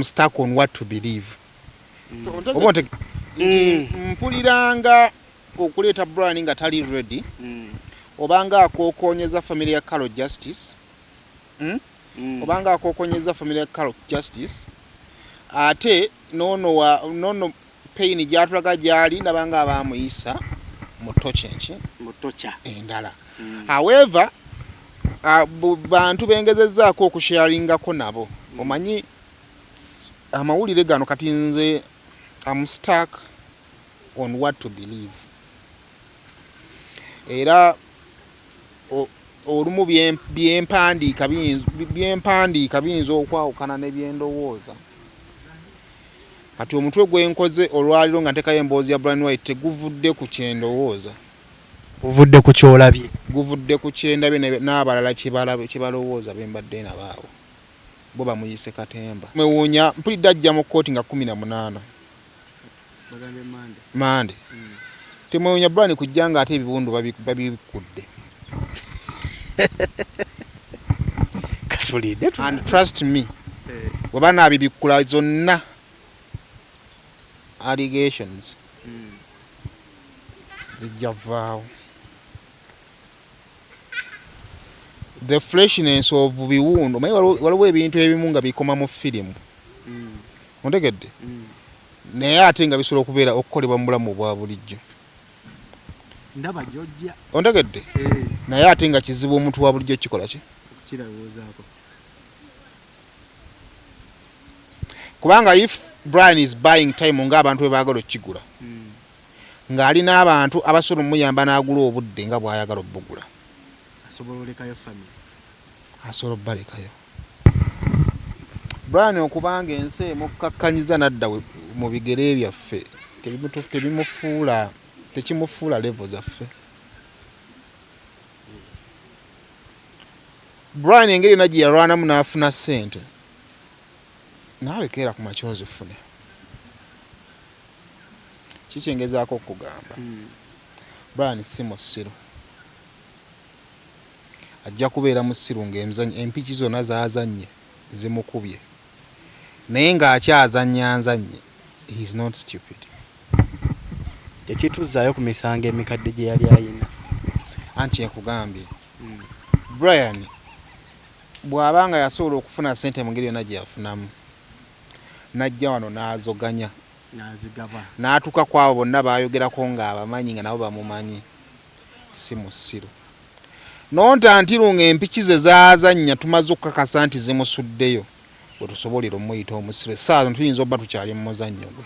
Stuck on what to believe. Oba nti mpuliranga okuleeta Brian nga tali ready, obanga akokonyeza family ya Carol Justice, Obanga akokonyeza family ya Carol Justice, ate nono wa nono pain gyatulaga gyali nabanga abamuyisa mu tochenki mu tocha endala. However, bantu bengezezzaako okusharingako nabo, omanyi amawulire gano kati nze am stuck on what to believe. Era olumu byempandiika biyinza okwawukana ne byendowooza. Kati omutwe gwenkoze olwaliro nga ntekayo emboozi ya Brian White teguvudde ku kyendowooza, guvudde ku kyolabye, guvudde ku kyendabye n'abalala kyebalowooza bembadde nabo awo bo bamuyise katemba. Mwewuunya mpulidde ajja mu kkooti nga 18 Mande. Temwewuunya Brian kujja nga ate ebiwundu babikudde. Katulinde. And trust me, bwe banaabibikkula zonna allegations zijja vaawo. The freshness of biwundu, omanyi waliwo ebintu ebimu nga bikoma mu firimu, ontegedde, naye ate nga bisobola okubeera okukolebwa mu bulamu obwa bulijjo. Ndaba gyojja. Ontegedde, naye ate nga kizibu omuntu wa bulijjo kikola ki okukirowoozaako, kubanga if Brian is buying time ng'abantu bwe baagala okukigula, ng'ali n'abantu abasobola omuyamba n'agula obudde nga bw'ayagala obbugula, asobola olekayo family, asobola obbalekayo. Brian okubanga ensi emukkakkanyiza n'adda mu bigere byaffe tebimufuula, tekimufuula level zaffe. Brian engeri yonna gye yalwanamu n'afuna ssente, naawe keera ku makya ozifune. Kikyengezaako okugamba, Brian si musiru, ajja kubeera musiru ng'empiki zonna z'azannye zimukubye, naye ng'akyazannya nzannye. He is not stupid. Tekituzzaayo ku misango emikadde gye yali ayina. Anti nkugambye, Brian bw'aba nga yasobola okufuna ssente mu ngeri yonna gye yafunamu, n'ajja wano n'azoganya, n'atuuka ku abo bonna baayogerako ng'abamanyi nga nabo bamumanyi, si musiru. Nonta ntiru ng'empiki ze zaazannya tumaze okukakasa nti zimusuddeyo, bwe tusobolera omuyita omusiru. Essaawa zino tuyinza obba tukyali mu muzannyo gwe.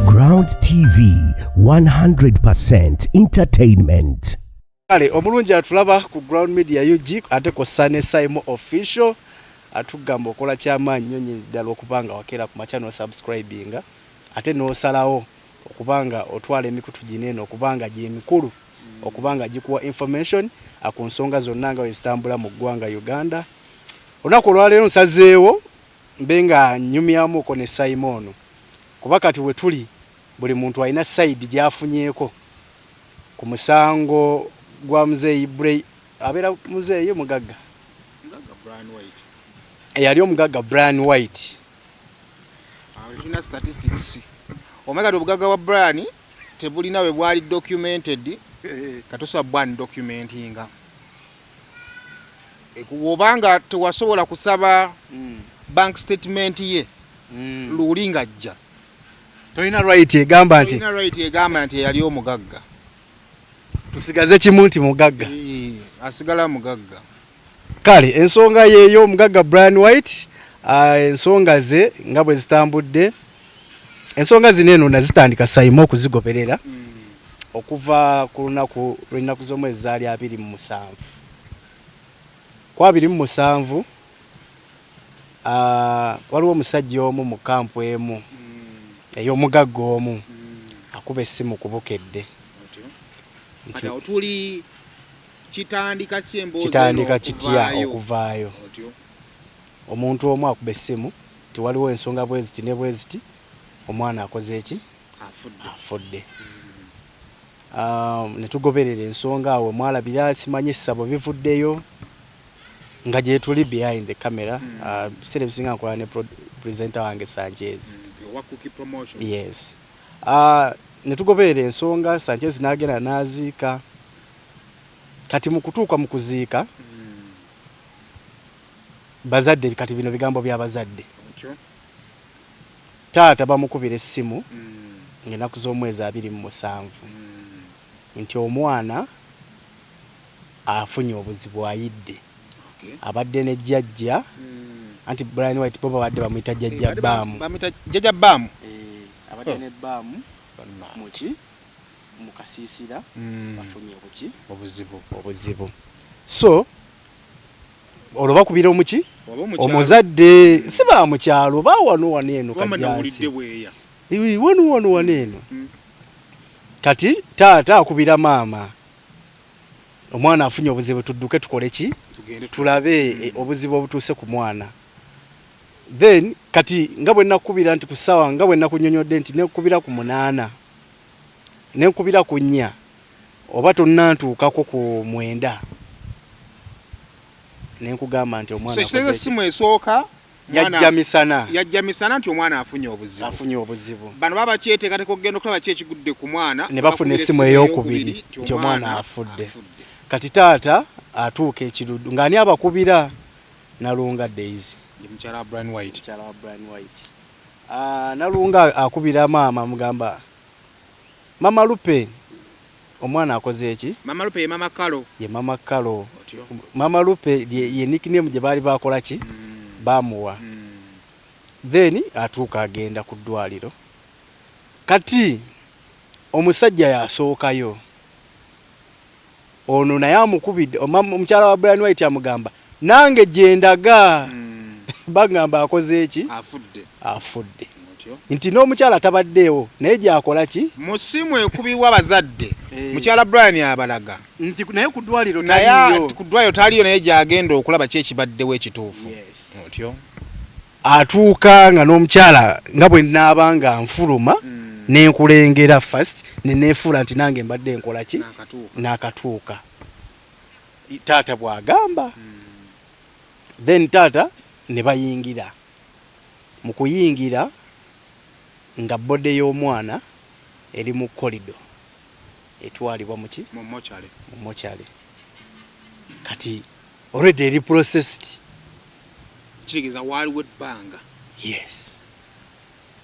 Ground TV 100% entertainment. Kale omulungi atulaba ku Ground Media UG ate kw'ossa ne Saimo Official, atugamba okola kyamaanyi nnyo nnyini ddala okuba nga wakeera ku makya n'osubscribinga ate n'osalawo okuba nga otwala emikutu gino eno okuba nga gy'emikulu okuba nga gikuwa information ku nsonga zonna nga bwe zitambula mu ggwanga Uganda. Olunaku olwaleero nsazeewo mbe nga nnyumyamuko ne Saimo ono kuba kati we tuli buli muntu alina sayidi gy'afunyeeko ku musango gwa muzeeyi Bray, abeera muzeeyi mugagga eyali omugagga Brian White. Tulina statistics, omanyi kati obugagga bwa Brian tebulina bwe bwali documented, katosobola bwani documentinga obanga tewasobola kusaba bank statement ye luli ng'ajja. Tolina right egamba nti, tolina right egamba nti eyali omugagga. Tusigaze kimu nti mugagga. Asigala mugagga. Kale ensonga yeeyo omugagga Brian White, ensonga ze nga bwe zitambudde. Ensonga zino eno nazitandika Saimo okuzigoberera okuva ku lunaku lw'ennaku z'omwezi zaali 27 ku 27. Waliwo omusajja omu mu kampu emu ey'omugagga omu akuba essimu ku Bukedde nti tuli kitandika ki emboozi kitandika kitya okuvaayo. Omuntu omu akuba essimu nti waliwo ensonga bweziti ne bweziti, omwana akoze eki? Afudde. Ne tugoberera ensonga awo mwalabira simanyi essabo bivuddeyo nga gyetuli behind the camera. Biseera ebisinga nkola ne presenter wange Sanchez. Owa Cookie Promotion. Yes. Ne tugoberera ensonga, Sanchez n'agenda n'aziika. Kati mu kutuuka mu kuziika, bazadde, kati bino bigambo by'abazadde. Taata bamukubira essimu ng'ennaku z'omwezi 27 nti omwana afunye obuzibu, ayidde. Abadde ne jjajja, anti Brian White bo babadde bamuyita jjajja Baamu. Bamuyita jjajja Baamu. Abadde ne Baamu muki mu kasiisira, bafunye obuki? Obuzibu. Obuzibu. So olwo bakubira omuki? Oba omukyalo. Omuzadde si ba mukyalo, ba wano wano eno. Wamma. Kajjansi. Nawulidde bweya. Iwi, wano wano wano eno. Kati taata akubira maama, omwana afunye obuzibu, tudduke tukole ki? Tugende. Tulabe obuzibu obutuuse ku mwana. Then kati nga bwe nakubira nti ku ssaawa, nga bwe nakunyonyodde nti nekubira ku 8, nenkubira ku 4, oba tonnantuukako ku 9, nenkugamba nti omwana So ekitegeeza akoze ki? essimu esooka omwana Yajja misana. Yajja misana nti omwana afunye obuzibu. Afunye obuzibu. Bano baba bakyeteekateeka okugenda okulaba ki ekigudde ku mwana. Ne bafuna bakubira essimu eyokubiri nti omwana afudde. Kati taata atuuka ekiruddu ng'ani abakubira? Nalunga Daisy. Ye mukyala wa Brian White. Mukyala wa Brian White. Nalunga akubira maama, amugamba, "Mama Lupe, omwana akoze eki?" Mama Lupe ye Mama Kalo. Ye Mama Kalo. Otyo. Mama Lupe ye nickname gye baali bakola ki, bamuwa. Then atuuka agenda ku ddwaliro. Kati omusajja yasookayo, ono naye amukubidde, omukyala wa Brian White amugamba, "Nange gye ndaga bagamba akoze eki?" Afudde. Afudde. Otyo. Nti n'omukyala tabaddeewo, naye gyakola ki? Mu ssimu ekubibwa abazadde, Eh. mukyala Brian abalaga Nti naye ku ddwaliro naye taliyo. ku ddwaliro taliyo, naye gyagenda okulaba ki ekibaddewo ekituufu. Yes. Otyo. Atuuka nga n'omukyala, nga bwe naaba nga nfuluma, nenkulengera first, neneefuula nti nange mbadde nkola ki? Nakatuuka. N'akatuuka. Taata bw'agamba, then taata ne bayingira. Mu kuyingira nga body y'omwana eri mu corridor, etwalibwa muki? Mu mortuary. Mu mortuary. Kati already eri processed. Kitegeeza waaliwo ebbanga. Yes.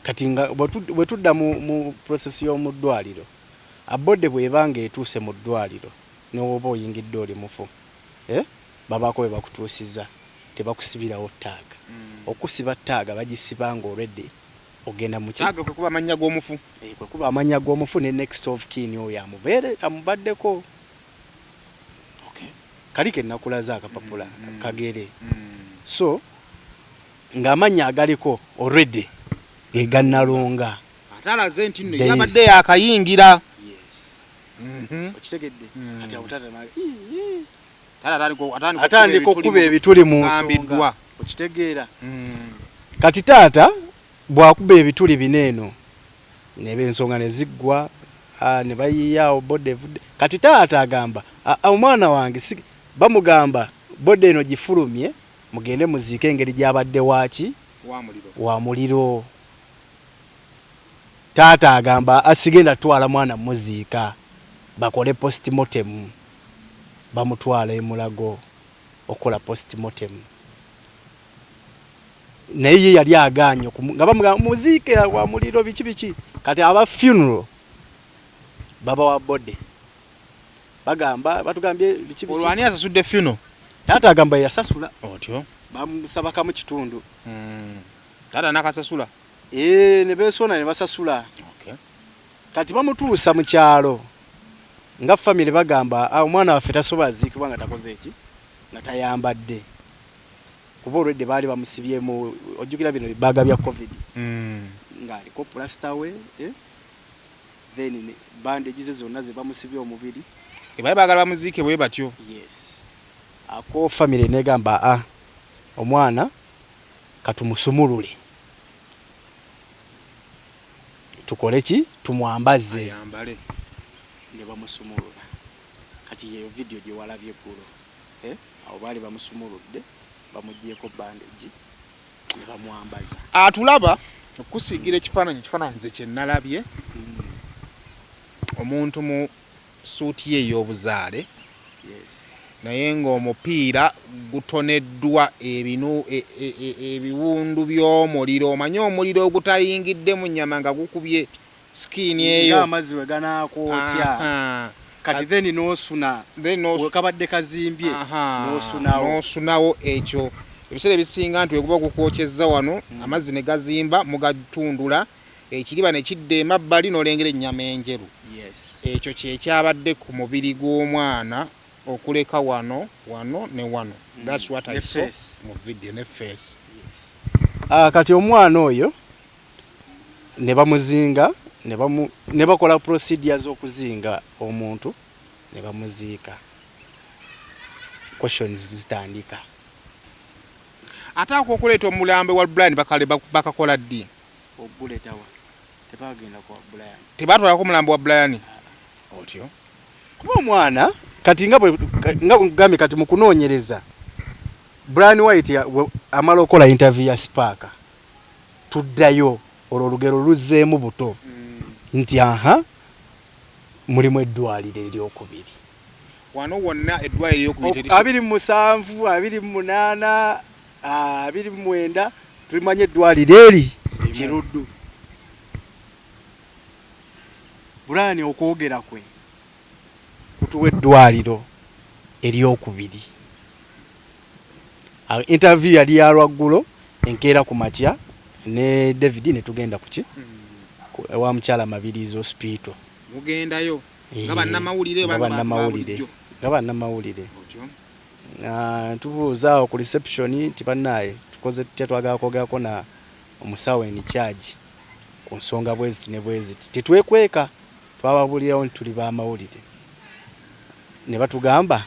Kati nga bwe tudda mu process y'omu ddwaliro, a body bw'eba nga etuuse mu ddwaliro, newoba oyingidde oli mufu, eh? Babaako bwe bakutuusiza, tebakusibirawo tag. Okusiba tag, bagisiba nga already ogenda muki? Tag kwe kuba amannya g'omufu. Eh, kwe kuba amannya g'omufu ne next of kin, oyo amubeere amubaddeko. Kali ke nakulaza akapapula kagere. So ng'amannya agaliko already ge gannalunga. Ate alaze nti nno Daisy. yabadde yakayingira. Yes. Okitegedde? Kati awo taata Taata atandika atandika okukuba ebituli mu nsonga. Gambiddwa. Okitegeera? Kati taata bw'akuba ebituli bino eno, neba ensonga ne ziggwa, ne bayiiyaawo body evudde. Kati taata agamba, "Ah, omwana wange si." Bamugamba, "Body eno gifulumye, mugende muziike engeri gy'abadde waaki?" Wa muliro. Wa muliro. Taata agamba, "Asigenda tutwala mwana muziika, bakole postmortem." Bamutwala emulago okukola postmortem, naye ye yali agaanye nga bamugamba muziike wa muliro, biki biki. Kati aba funeral babawa body, bagamba batugambye biki biki. Olwo ani asasudde funeral? Taata agamba yasasula. Otyo. Bamusabakamu kitundu. Taata nakasasula. Ee, ne beesona ne basasula. Kati bamutuusa mu kyalo nga family bagamba, "Ah, omwana waffe tasobola ziikibwa nga takoze eki, nga tayambadde," kuba olwedde baali bamusibyemu, ojjukira bino bibaaga bya COVID, ng'aliko plaster we, eh? Then bandage ze zonna ze bamusibye omubiri. Baali baagala bamuziike bwe batyo. Yes. Ako family negamba, "Ah, omwana katumusumulule." Tukole ki? Tumwambaze. Ne bamusumulula. Kati yeyo video gye walabye eggulo. Eh, awo baali bamusumuludde, bamuggyeeko bandage ne bamwambaza. Atulaba okukusiigira ekifaananyi, ekifaananyi nze kye nalabye, omuntu mu ssuuti ye ey'obuzaale naye ng'omupiira gutoneddwa ebinu e, e, e, ebiwundu by'omuliro. Omanyi omuliro ogutayingidde mu nnyama nga gukubye skin eyo amazzi we ganaakwokya kati then n'osuna wekabadde kazimbye n'osunawo n'osunawo. Ekyo ebiseera ebisinga nti weguba gukwokyezza wano, amazzi ne gazimba, mugatundula, ekiriba ne kidda emabbali n'olengera ennyama enjeru. Ekyo kye kyabadde ku mubiri gw'omwana okuleka wano, wano ne wano. That's what I saw mu video ne face. Ah, kati omwana oyo ne bamuzinga ne bakola procedure z'okuzinga omuntu ne bamuziika. Questions zitandika. Ate ak'okuleeta omulambo wa Brian bakale bakakola ddi? Oguleeta wa? Tebagenda kwa Brian. Tebatwalako mulambo wa Brian? Otyo. Kuba omwana kati nga bwe nga bwe kati mu kunoonyereza Brian White amala okukola interview ya Spark, tuddayo olwo olugero luzzeemu buto nti aha mulimu eddwaliro eryokubiri. Wano wonna eddwaliro eryokubiri 27, 28, 29 tulimanye eddwaliro eri Kiruddu. Brian okwogera kwe kutuwa eddwaliro eryokubiri. Interview yali ya lwaggulo, enkeera ku makya ne David ne tugenda kuki ewa mukyala Mabirizi Hospital. Mugendayo nga bannamawulire oba nga nga bannamawulire? Tubuuza awo ku reception nti bannaaye tukoze tutya, twagala kwogerako na omusawo in charge ku nsonga bweziti ne bweziti. Tetwekweka, twababulirawo nti tuli bamawulire ne batugamba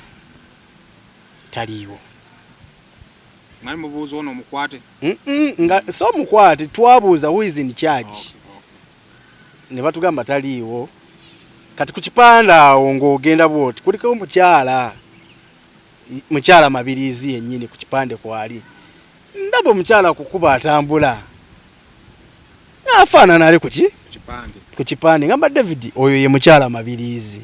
taliiwo. Mwali mubuuza ono omukwate? Nga so omukwate, twabuuza who is in charge. Ne batugamba taliiwo. Kati ku kipande awo ng'ogenda bwoti kuliko omukyala, mukyala Mabirizi yennyini ku kipande kwali. Ndaba omukyala kukuba atambula n'afaanana ali kuki ku kipande, ngamba David oyo ye mukyala Mabirizi.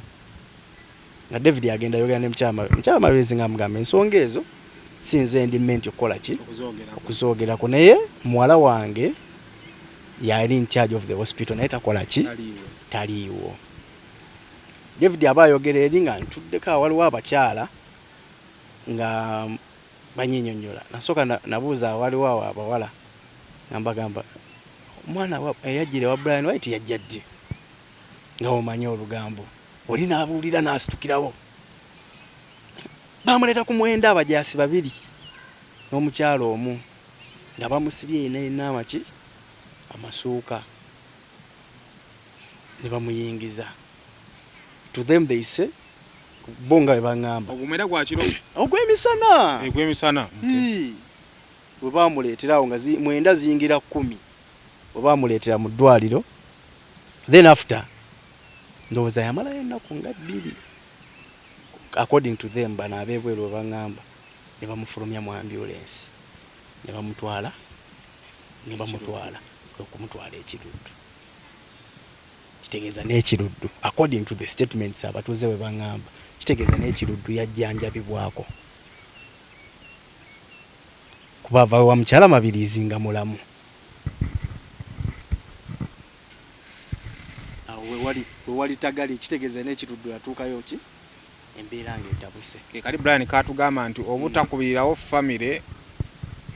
Nga David agenda ayogera ne mukyala Mabirizi ng'amugamba ensonga ezo si nze ndi meant okukola ki okuzoogerako, naye muwala wange yali in charge of the hospital naye takola ki, taliiwo. David aba ayogera eri nga ntuddeko awo waliwo abakyala nga banyinyonnyola. Nasooka nabuuza waliwo awo abawala nga mbagamba omwana eyajjira ewa Brian White yajja ddi, nga omanyi olugambo oli n'abuulira n'asitukirawo. Bamuleeta ku mwenda abajaasi babiri n'omukyala omu nga bamusibye yenna yenna amaki amasuuka ne bamuyingiza. To them they say, bo nga bwe baŋŋamba. Ogwo mwenda gwa kiro? Ogw'emisana. Ogw'emisana. Bwe baamuleetera awo nga mwenda ziyingira 10 bwe baamuleetera mu ddwaliro, then after ndowooza yamalayo ennaku nga 2 according to them bano ab'ebweru bwe baŋŋamba, ne bamufulumya mu ambulance ne bamutwala ne bamutwala okumutwala e Kiruddu. Kitegeeza n'e Kiruddu according to the statements abatuuze bwe baŋŋamba, kitegeeza n'e Kiruddu yajjanjabibwako kuba ava wa mukyala Mabirizi nga mulamu. Awo wewali wewali tagali, kitegeeza n'e Kiruddu yatuukayo ki embeera ng'etabuse. Ke kali Brian kaatugamba nti obutakubirirawo famire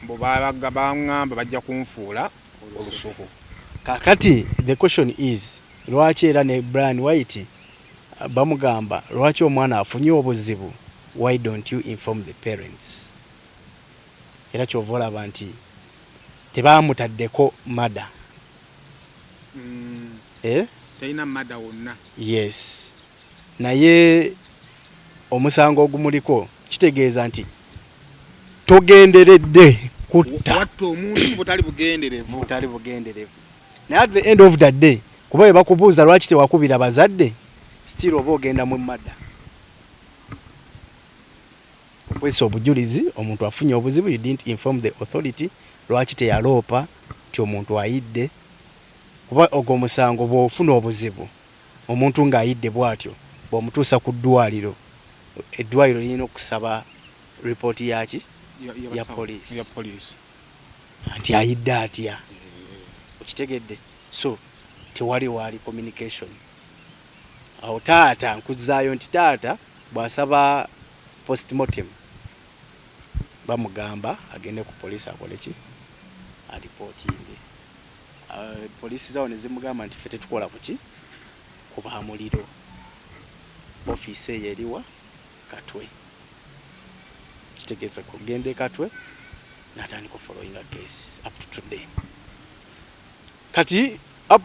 mbu baŋŋamba bajja kunfuula olusuku. Kaakati the question is lwaki era ne Brian White bamugamba lwaki omwana afunye obuzibu why don't you inform the parents? Era kyova olaba nti tebamutaddeko murder. Eh? Talina murder wonna. Yes. Naye omusango ogumuliko kitegeeza nti togenderedde kutta. Watta omuntu mu butali bugenderevu. Butali bugenderevu. Naye at the end of the day Kuba bwe bakubuuza lwaki tewakubira bazadde, still oba ogenda mu murder. Okwesa obujulizi, omuntu afunye obuzibu, you didn't inform the authority, lwaki teyaloopa nti omuntu ayidde. Kuba ogwo omusango bw'ofuna obuzibu, omuntu ng'ayidde bw'atyo, bw'omutuusa ku ddwaliro, eddwaliro lirina okusaba ripooti yaki? Ya poliisi. Ya poliisi. Nti ayidde atya? Okitegedde? So tewali waali communication. Awo taata nkuzzaayo nti taata bw'asaba postmortem bamugamba agende ku poliisi akole ki? Alipootinge. Poliisi zaawo ne zimugamba nti ffe tetukola ku ki? Ku ba muliro. Ofiisi eyo eriwa? Katwe. Kitegeeza kugenda e Katwe n'atandika ofollowinga case up to today. Kati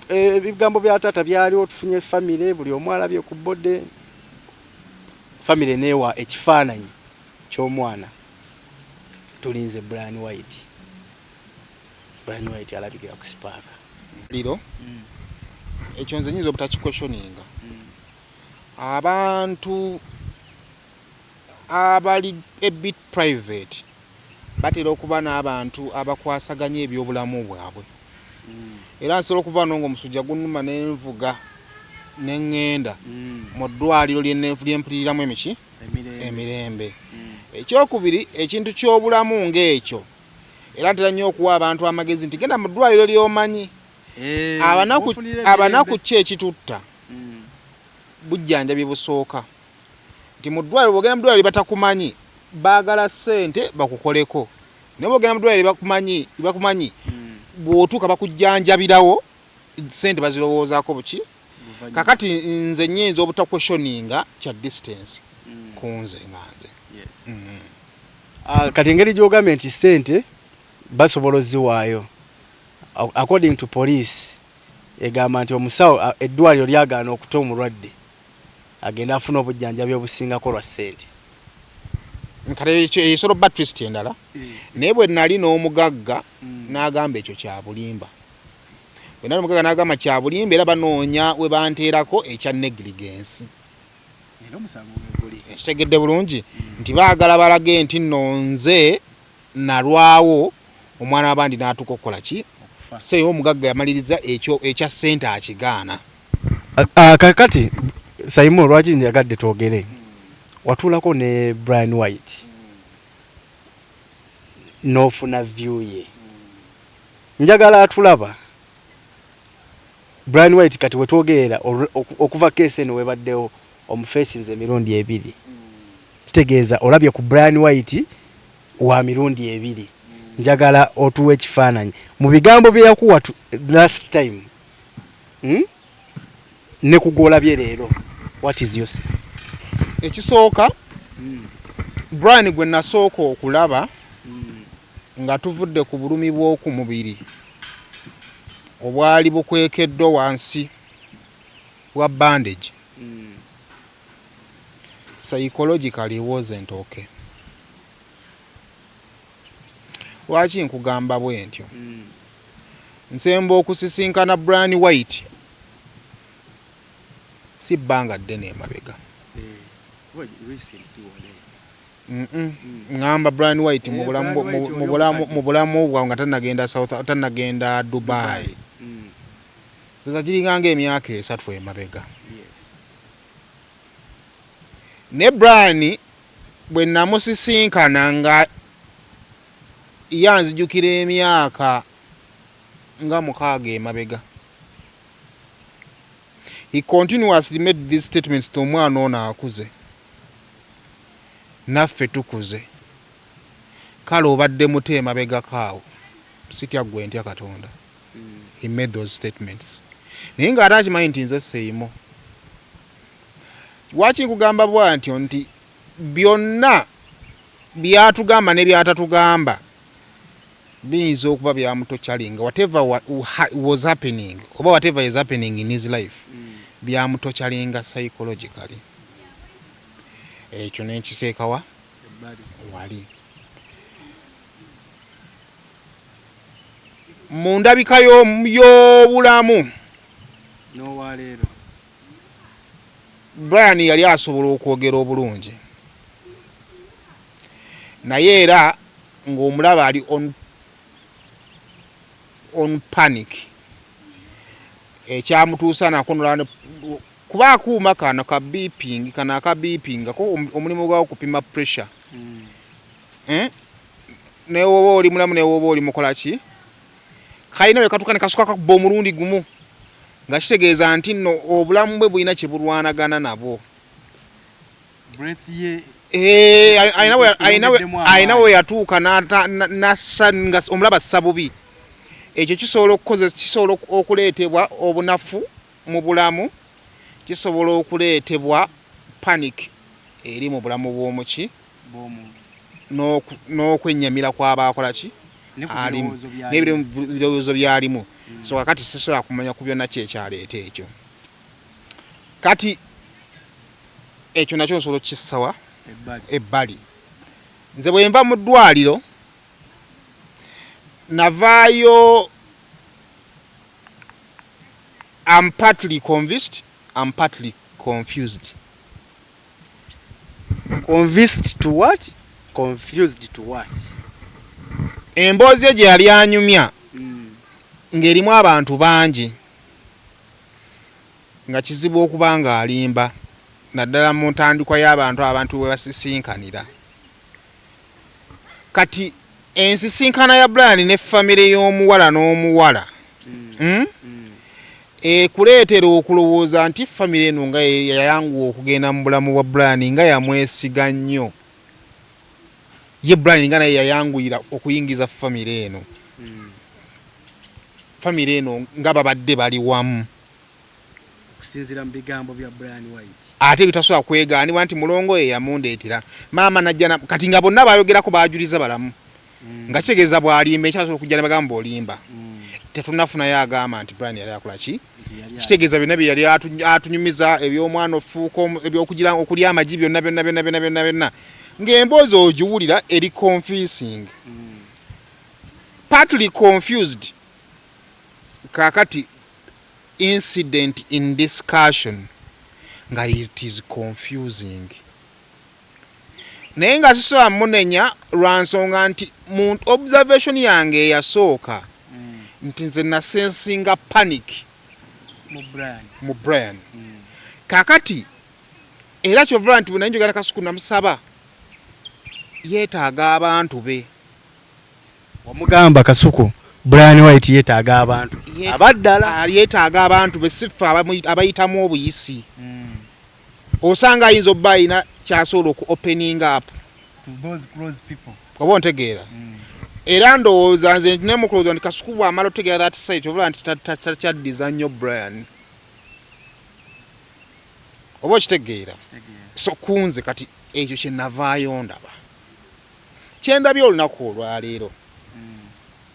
ebigambo bya taata byaliwo, tufunye famire, buli omu alabye ku body, famire neewa ekifaananyi ky'omwana. Tulinze Brian White. Brian White alabikira ku spark. Liro ekyo nze nyinza obutakiquestioninga. Abantu abali a bit private batera okuba n'abantu abakwasaganya ebyobulamu bwabwe. Era nsobola okuva wano ng'omusujja gunnuma nenvuga neŋŋenda mu ddwaliro lyempuliriramu emiki emirembe. Ekyokubiri, ekintu ky'obulamu ng'ekyo era ntera nnyo okuwa abantu amagezi nti genda mu ddwaliro ly'omanyi. Abanaku ki ekitutta bujjanjabi busooka nti mu ddwaliro bw'ogenda mu ddwaliro batakumanyi baagala ssente bakukoleko, naye bw'ogenda mu ddwaliro bakumanyi bw'otuuka bakujjanjabirawo, ssente bazirowoozaako buki. Kakati nze nnyinza obutaquestioninga kya distance ku nze nga nze. Kati engeri gy'ogambye nti ssente basobola oziwaayo, according to police egamba nti omusawo, eddwaliro lyagaana okuta omulwadde agende afune obujjanjabi obusingako lwa ssente. Kati ekyo esobola okuba twist endala, naye bwe nali n'omugagga n'agamba ekyo kya bulimba. Bwe nali omugagga n'agamba kya bulimba, era banoonya we banteerako ekya negligence. Ekitegedde bulungi nti baagala balage nti nno nze nalwawo omwana w'abandi n'atuuka okukola ki. Seyo omugagga yamaliriza ekyo ekya ssente akigaana. Kakati Saimo, lwaki njagadde twogere, watuulako ne Brian White n'ofuna view ye. Njagala atulaba Brian White kati wetwogerera, okuva case eno webaddewo omufeesinze emirundi ebiri, kitegeeza olabye ku Brian White wa mirundi ebiri. Njagala otuwe ekifaananyi mu bigambo bye yakuwa last time, Ne ku gw'olabye leero. What is your Ekisooka, Brian gwe nasooka okulaba nga tuvudde ku bulumi bw'oku mubiri obwali bukwekeddwa wansi wa bandage, psychologically wasn't okay. Lwaki nkugamba bwe ntyo? Nsemba okusisinkana Brian White si bbanga ddene emabega. Ŋŋamba Brian White mu bulamu bwawe nga tannagenda South, tannagenda Dubai. Ndoza giringa ng'emyaka 3 emabega. Ne Brian bwe namusisinkana nga yanzijukira emyaka nga 6 emabega. He continuously made these statements to omwana ono akuze, naffe tukuze, kale obadde muto emabegako awo, sitya ggwe ntya Katonda. He made those statements naye ng'ate akimanyi nti nze Seimo. Lwaki nkugamba bwantyo nti byonna byatugamba ne byatatugamba biyinza okuba byamutorturinga, whatever was happening oba whatever is happening in his life byamutorturinga psychologically. Ekyo nenkiteekawa wali mu ndabika y'obulamu. N'owaleero. Brian yali asobola okwogera obulungi, naye era ng'omulaba ali on panic, ekyamutuusa nako nolaba kuba akuuma kano ka beeping, kano aka beeping ko omulimu gwawo kupima pressure. Eh? Newoba oli mulamu, newoba oli mukola ki, kalina we katuuka ne kasuka kakuba omulundi gumu, nga kitegeeza nti nno obulamu bwe bulina kye bulwanagana nabwo. Breath ye. Eh, alina Eyongeddemu alina amaanyi. we yatuuka nassa nga omulaba ssa bubi. Ekyo kisobola okukoze, kisobola okuleetebwa obunafu mu bulamu, kisobola okuleetebwa panic eri mu bulamu bw'omuki bw'omuntu n'okwennyamira kw'aba akola ki ne ku alimu birowoozo by'alina. N'ebirowoozo byalimu. So kakati sisobola kumanya ku byonna ki ekyaleeta ekyo. Kati ekyo nakyo nsobola okukissawa ebbali. Ebbali. Nze bwe nva mu ddwaliro, navaayo am partly convinced, am partly confused. Convinced to what? Confused to what? Emboozi ye gye yali anyumya ng'erimu abantu bangi, nga kizibu okuba ng'alimba, naddala mu ntandikwa y'abantu, abantu we basisinkanira. Kati ensisinkana ya Brian ne famire y'omuwala n'omuwala, Ekuleetera okulowooza nti famire eno nga yayanguwa okugenda mu bulamu bwa Brian, nga yamwesiga nnyo ye Brian, nga naye yayanguyira okuyingiza famire eno. Famire eno nga babadde bali wamu. Okusinziira mu bigambo bya Brian White. Ate bitasobola kwegaanibwa nti mulongo ye yamundeetera maama najja kati nga bonna bayogerako bajuliza balamu, nga kitegeeza bw'alimba ekyasobola okujja ne bagamba olimba. Tetunafunayo agamba nti Brian yali akola ki. Kitegeeza byonna bye yali atunyumiza eby'omwana ofuuka ebyokugira okulya amagi, byonna byonna byonna byonna byonna byonna, ng'emboozi ogiwulira eri confusing, partly confused. Kaakati incident in discussion nga it is confusing, naye nga sisobola munenya lwa nsonga nti mu observation yange eyasooka nti nze nasensinga panic mu Brian. Mu Brian. Kakati era kyovula nti bwe njogera Kasuku, namusaba yeetaaga abantu be. Wamugamba Kasuku Brian White yeetaaga abantu abaddala. Yeetaaga abantu be, siffe abayitamu obuyisi. Osanga ayinza obba alina kyasobola oku opening up to those close people. Oba ontegeera? Era ndowooza nze nemukulowooza nti Kasuku bw'amala otutegeera that side, ovula nti takyaddiza nnyo Brian, oba okitegeera? So kunze kati ekyo kyenavaayo ndaba, kyendabye olunaku olwaleero,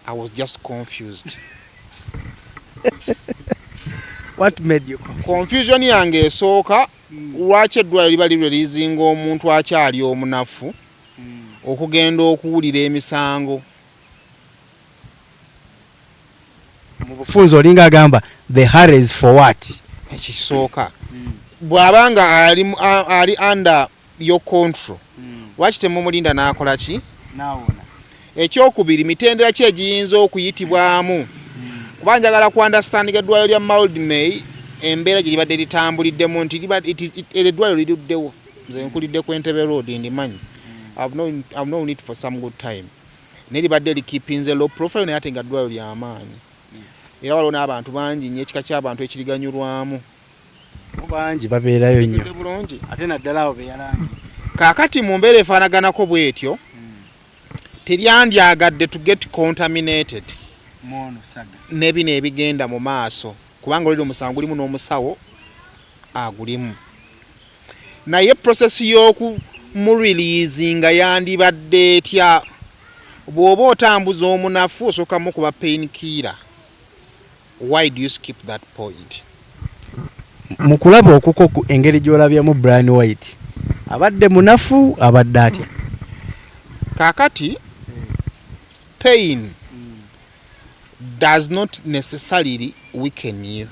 I was just confused. What made you Confusion yange esooka, lwaki eddwaliro liba lirwe lizinga omuntu akyali omunafu okugenda okuwulira emisango? Mu bufunze olinga agamba the hurry is for what? Ekisooka, bw'aba nga ali under your control, lwaki temumulinda n'akola ki? Nawona. Ekyokubiri, mitendera ki egiyinza okuyitibwamu? Kuba njagala ku understanding eddwaliro lya Mildmay, embeera gye libadde litambuliddemu, nti eryo eddwaliro liruddewo. Nze nkulidde ku Entebbe Road, ndimanyi. I've known it for some good time, naye libadde likipinze low profile, naye ate nga ddwaliro lyamaanyi, era waliwo n'abantu bangi nnyo, ekika ky'abantu ekiriganyulwamu. Bangi babeerayo nnyo. Tegedde bulungi. Ate naddala abo beyalangi. Kaakati mu mbeera efaanaganako bw'etyo, teryandyagadde to get contaminated mwono saga ne bino ebigenda mu maaso, kubanga oliri omusango gulimu n'omusawo agulimu, naye process y'okumureleasinga yandibadde etya? Bw'oba otambuza omunafu, osooka mukuba pain killer. Why do you skip that point? Mu kulaba okuko ku engeri gy'olabyemu Brian White, abadde munafu, abadde atya? Kaakati pain does not necessarily weaken you.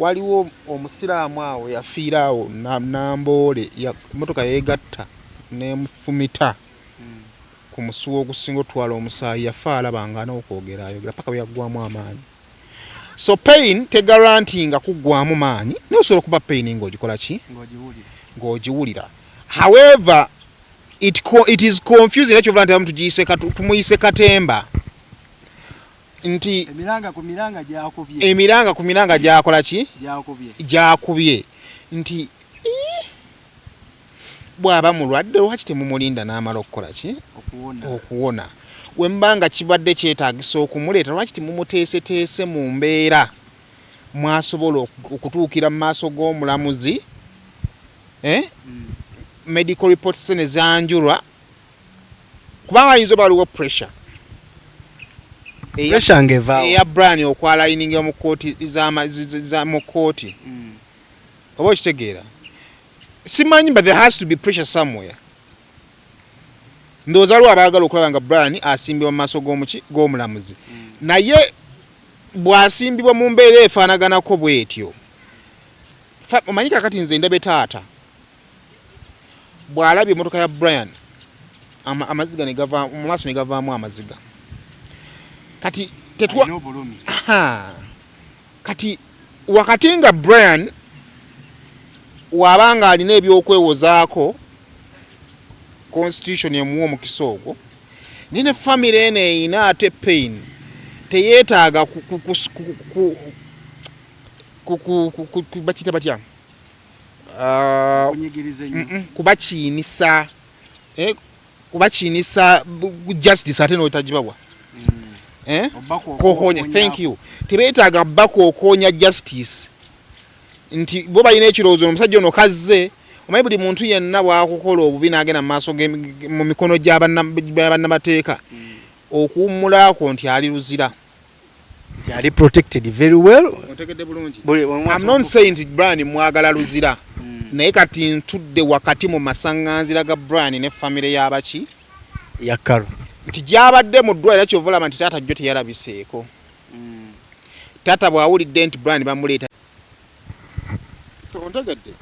Waliwo omusiraamu awo yafiira awo Namboole, emotoka yeegatta n'emufumita ku musuwa ogusinga otwala omusaayi, yafa alaba nga n'okwogera ayogera paka bwe yaggwamu amaanyi. So pain teguaranteeinga kuggwamu maanyi, naye osobola okuba pain ng'ogikola ki, ng'ogiwulira. However, it is confusing. Era kyova nti abamu tugiyise tumuyise katemba nti emiranga ku miranga gyakubye. Emiranga ku miranga gyakola ki, gyakubye. Gyakubye nti bw'aba mulwadde lwaki temumulinda n'amala okukola ki, okuwona? Okuwona. We muba nga kibadde kyetaagisa okumuleeta, lwaki temumuteeseteese mu mbeera mwasobola okutuukira mu maaso g'omulamuzi, eh? Medical reports ne zanjulwa, kubanga ayinza oba waliwo pressure Pressure ng'evaawo. Eya Brian okwalayininga mu kooti mu kooti. Oba okitegeera, simanyi, but there has to be pressure somewhere. Ndowooza waliwo abaagala okulaba nga Brian asimbibwa mu maaso g'omuki, g'omulamuzi, naye bw'asimbibwa mu mbeera efaanaganako bw'etyo, omanyi kakati nze ndabe taata bw'alabye emmotoka ya Brian, amaziga ne gava mu maaso, ne gavaamu amaziga. Kati tetwa Alina obulumi. Aha. Kati wakati nga Brian wabanga alina ebyokwewozaako, constitution emuwa omukisa ogwo, naye ne family eno eyina ate pain, teyeetaaga bakiyita batya? Ah, kunyigiriza ennyo. Kubakiinisa, kubakiinisa justice ate n'otagibawa. Eh? Kokonya, thank you. Tebeetaaga bakokoonya justice nti bo balina ekirowoozo omusajja ono kazze. Omanyi buli muntu yenna bwakukola obubi n'agenda mu maaso mu mikono gy'abannamateeka, okuwummulaako nti ali luzira, nti ali protected very well. Otegedde bulungi? I'm not saying nti Brian mwagala luzira, naye kati ntudde wakati mu masaŋŋanzira ga Brian ne famire y'abaki ya Karo. Nti gyabadde mu ddwaliro, kyova olaba nti taata jjo teyalabiseeko. Taata bw'awulidde nti Brian bamuleeta, so ontegedde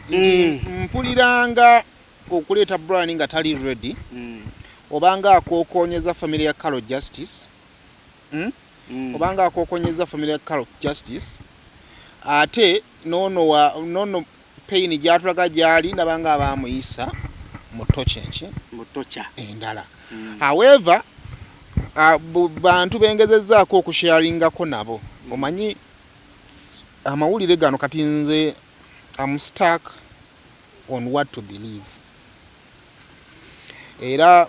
nti mpuliranga okuleeta Brian nga tali ready, obanga akookonyeza famire ya Carol justice, Obanga akookonyeza famire ya Carol justice, ate noono wa noono pain gyatulaga gyali nabanga abamuyisa mu tokyenki mu torture endala. However, bantu bengezezzaako okusharingako nabo, omanyi amawulire gano, kati nze am stuck on what to believe. Era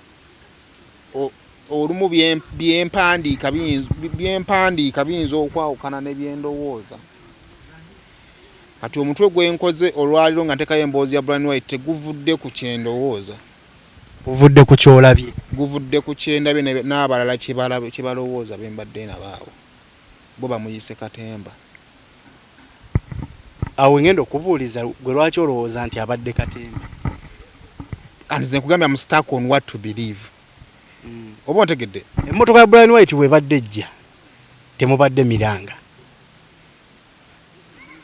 olumu byempandiika biyinza okwawukana ne byendowooza. Kati omutwe gwenkoze olwaliro nga ntekayo emboozi ya Brian White teguvudde ku kyendowooza. Guvudde ku kyolabye. Guvudde ku kyendabye n'abalala kye balowooza bembadde nabo awo, bo bamuyise katemba. Awo ngenda okubuuliza gwe, lwaki olowooza nti abadde katemba? And nze nkugambye am stuck on what to believe. Oba ontegedde? Emmotoka ya Brian White bwebadde ejja temubadde miranga,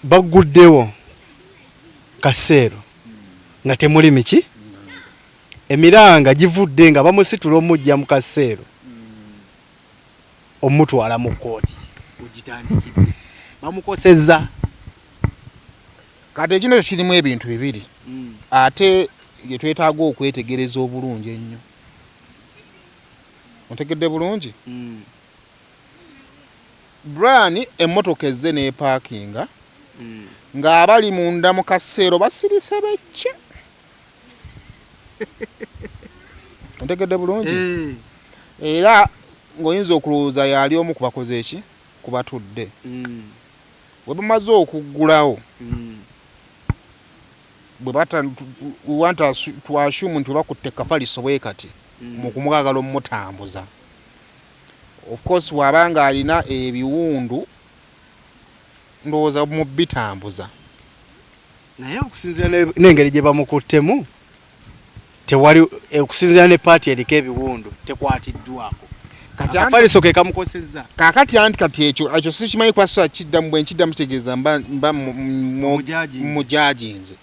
bagguddewo kaseero nga temuli miki, emiranga givudde nga bamusitula omujja mu kaseero omutwala mu kkooti, ogitandikidde bamukosezza. Kati ekintu ekyo kirimu ebintu bibiri ate bye twetaaga okwetegereza obulungi ennyo. Ontegedde bulungi? Brian emmotoka ezze n'epaakinga ng'abali munda mu kaseero basirise becce. Ontegedde bulungi? Era ng'oyinza okulowooza yali omu ku bakoze eki, ku batudde. Bwe bamaze okuggulawo, bwe bata, we want to assume nti bakutte kafaliso bwe kati mu kumwagala omutambuza. Of course bw'aba ng'alina ebiwundu, ndowooza mu bitambuza. Naye okusinziira n'engeri gye bamukuttemu, tewali, okusinziira ne part eriko ebiwundu tekwatiddwako. Kati Akafaliso ke kamukosezza. Kakati anti kati ekyo sikimanyi kuba sobola kiddamu, bwe nkiddamu kitegeeza mba Omujajinze. mujajinze.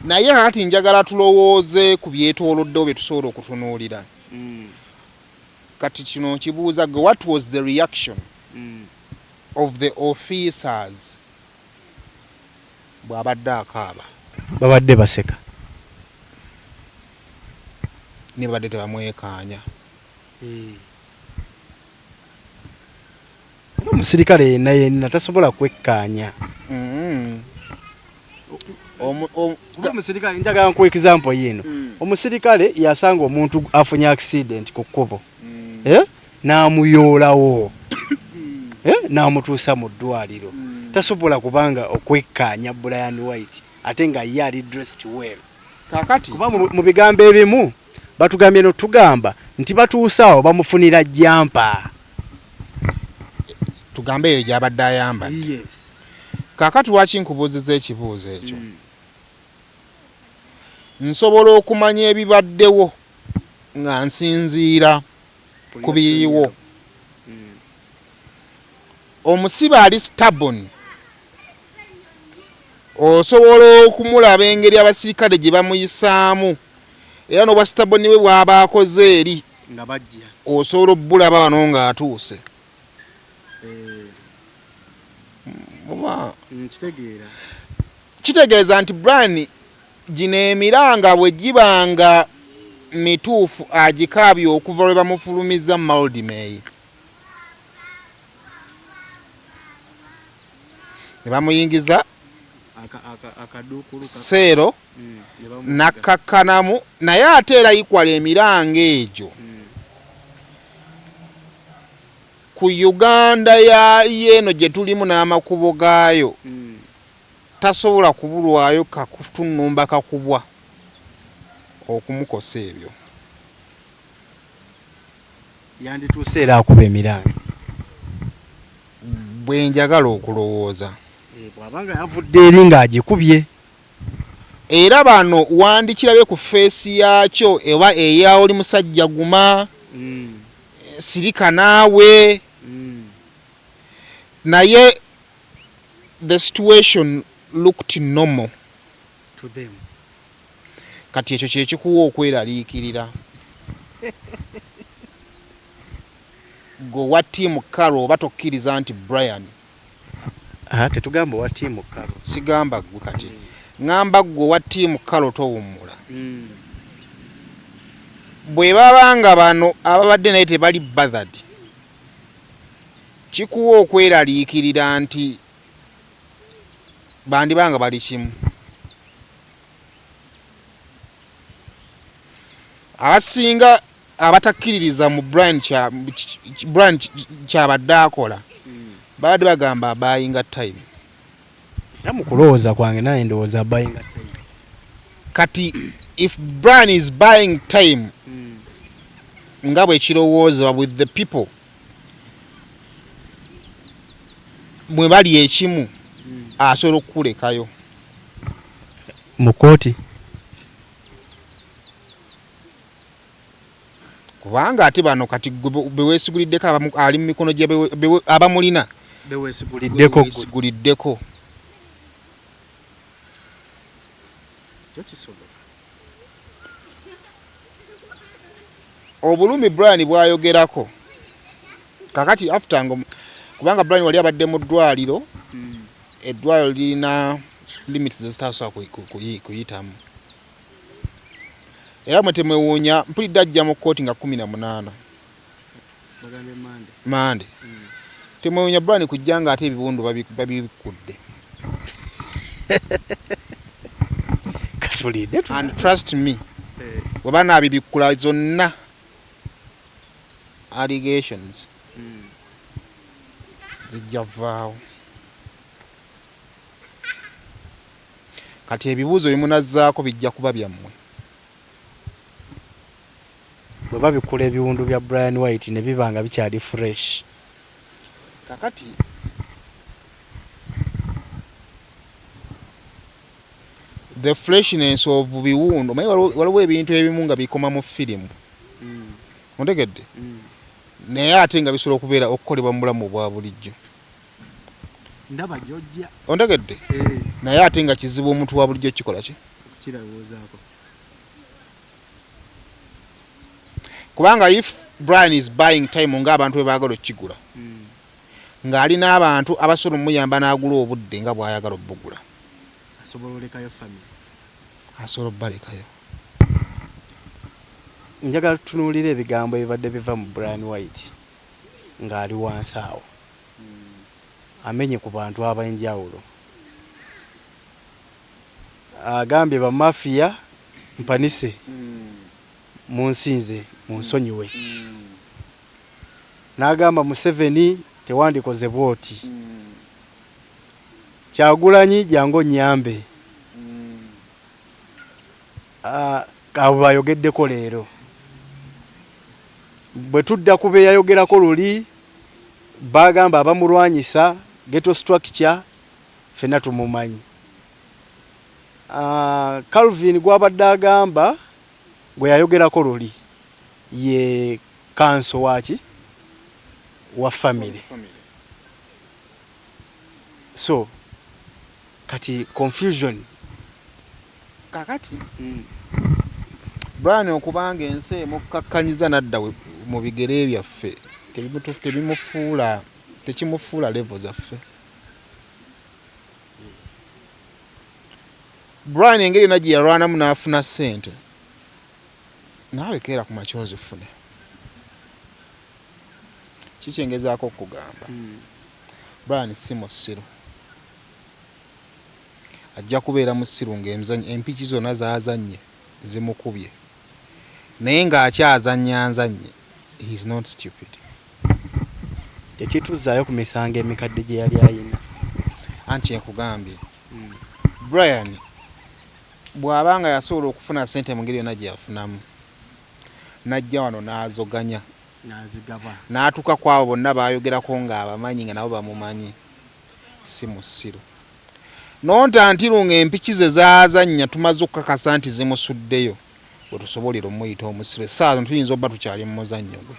Naye kakati njagala tulowooze ku byetooloddewo bye tusobola okutunuulira. Kati kino nkibuuza gwe, what was the reaction of the officers bw'abadde akaaba? Babadde baseka. Ne babadde tebamwekaanya. Era omusirikale yenna yenna tasobola kwekkaanya. Kuba omusirikale, njagala nkuwa example yino. Omusirikale yasanga omuntu afunye accident ku kkubo, n'amuyoolawo, n'amutuusa mu ddwaliro. Tasobola kubanga okwekkaanya Brian White ate nga ye ali dressed well. Kakati kuba mu bigambo ebimu batugambye notugamba nti batuuse awo bamufunira jumper. Tugambe eyo gy'abadde ayambadde. Kaakati lwaki nkubuuziza ekibuuzo ekyo? Nsobola okumanya ebibaddewo nga nsinziira ku biriwo. Omusibe ali stubborn, osobola okumulaba engeri abasirikale gye bamuyisaamu, era n'obwa stubborn bwe bw'aba akoze eri nga bajja, osobola obbulaba wano ng'atuuse. Oba nkitegeera. Kitegeeza nti Brian gino emiranga bwe giba nga mituufu agikaabye okuva lwe bamufulumizza Mildmay ne bamuyingiza seero nakkakkanamu, naye ate era yikwala emiranga egyo ku Uganda ya yeeno gye tulimu n'amakubo gaayo, tasobola kubulwayo kakutunnumba kakubwa okumukosa ebyo. Yandituuse era akuba emiranga. Bwe njagala okulowooza. Bw'abanga yavudde eri ng'agikubye. Era bano wandikirabye ku face yaakyo eba eya oli musajja guma, sirika naawe. Naye the situation looked normal to them. Kati ekyo kye kikuwa okweraliikirira. Gwe owa team Carol oba tokkiriza nti Brian. Tetugamba owa team Carol. Sigamba gwe kati. Ŋŋamba gwe owa team Carol towummula. Bwe baba nga bano ababadde naye tebali bothered, kikuwa okweraliikirira nti bandiba nga bali kimu. Abasinga abatakkiririza mu Brian Brian kyabadde akola babadde bagamba abayinga time. Era mu kulowooza kwange naye ndowooza abayinga time. Kati if Brian is buying time nga bwe kirowoozebwa with the people mwe bali ekimu, asobola okukulekayo mu kkooti. Kubanga ate bano kati gwe be weesiguliddeko ali mu mikono gya abamulina Beweesiguliddeko. Beweesiguliddeko. Kyo kisoboka. Obulumi Brian bw'ayogerako kakati after nga kubanga Brian wali abadde mu ddwaliro, eddwaliro lirina limits zezitasobola kuyitamu, era mwe temwewuunya mpulidde ajja mu kkooti nga 18. Bagambye Mande. Mande. Temwewuunya Brian kujja nga ate ebiwundu babikudde. Katulinde. And trust me, bwe banaabibikkula zonna allegations zijja vaawo. Kati ebibuuzo bye munazzaako bijja kuba byammwe. Bwe babikula ebiwundu bya Brian White ne biba nga bikyali fresh. Kakati the freshness of biwundu, omanyi waliwo ebintu ebimu nga bikoma mu firimu, ontegedde? Naye ate nga bisobola okubeera okukolebwa mu bulamu obwa bulijjo. Ndaba gy'ojja. Ontegedde? Eh. Naye ate nga kizibu omuntu wa bulijjo kukikola ki? Okukirowoozaako. Kubanga if Brian is buying time ng'abantu bwe baagala okukigula, ng'ali n'abantu abasobola omuyamba n'agula obudde nga bw'ayagala obbugula. Asobola olekayo family. Asobola obbalekayo. Njagala tutunuulire ebigambo ebibadde biva mu Brian White ng'ali wansi awo. Amenye ku bantu ab'enjawulo. Agambye ba mafia mpanise munsinze munsonyiwe. N'agamba Museveni tewandikoze bw'oti. Kyagulanyi jangu onnyambe. Abo bayogeddeko leero. Bwe tudda ku be yayogerako luli bagamba abamulwanyisa ghetto structure ffenna tumumanyi. Calvin gwabadde agamba gwe yayogerako luli ye kanso waki wa family. So kati confusion. Kakati Brian okubanga ensi emukkakkanyiza n'adda mu bigere byaffe tebimufuula tekimufuula level zaffe. Brian engeri yonna gye yalwanamu n'afuna ssente naawe keera ku makya ozifune. Ki kye ngezaako okukugamba? Brian si musiru. Ajja kubeera musiru ng'emizannyo empiki zonna z'azannye zimukubye naye ng'akyazannya nzannye he is not stupid. Tekituzzaayo ku misango emikadde gye yali alina. Anti nkugambye Brian bw'aba nga yasobola okufuna ssente mu ngeri yonna gye yafunamu n'ajja wano n'azoganya n'atuuka ku abo bonna b'ayogerako ng'abamanyi nga nabo bamumanyi si musiru. Nonta ntiru ng'empiki ze z'azannya tumaze okukakasa nti zimusuddeyo we tusobolera omuyita omusiru. Essaawa zino tuyinza obba tukyali mu muzannyo gwe.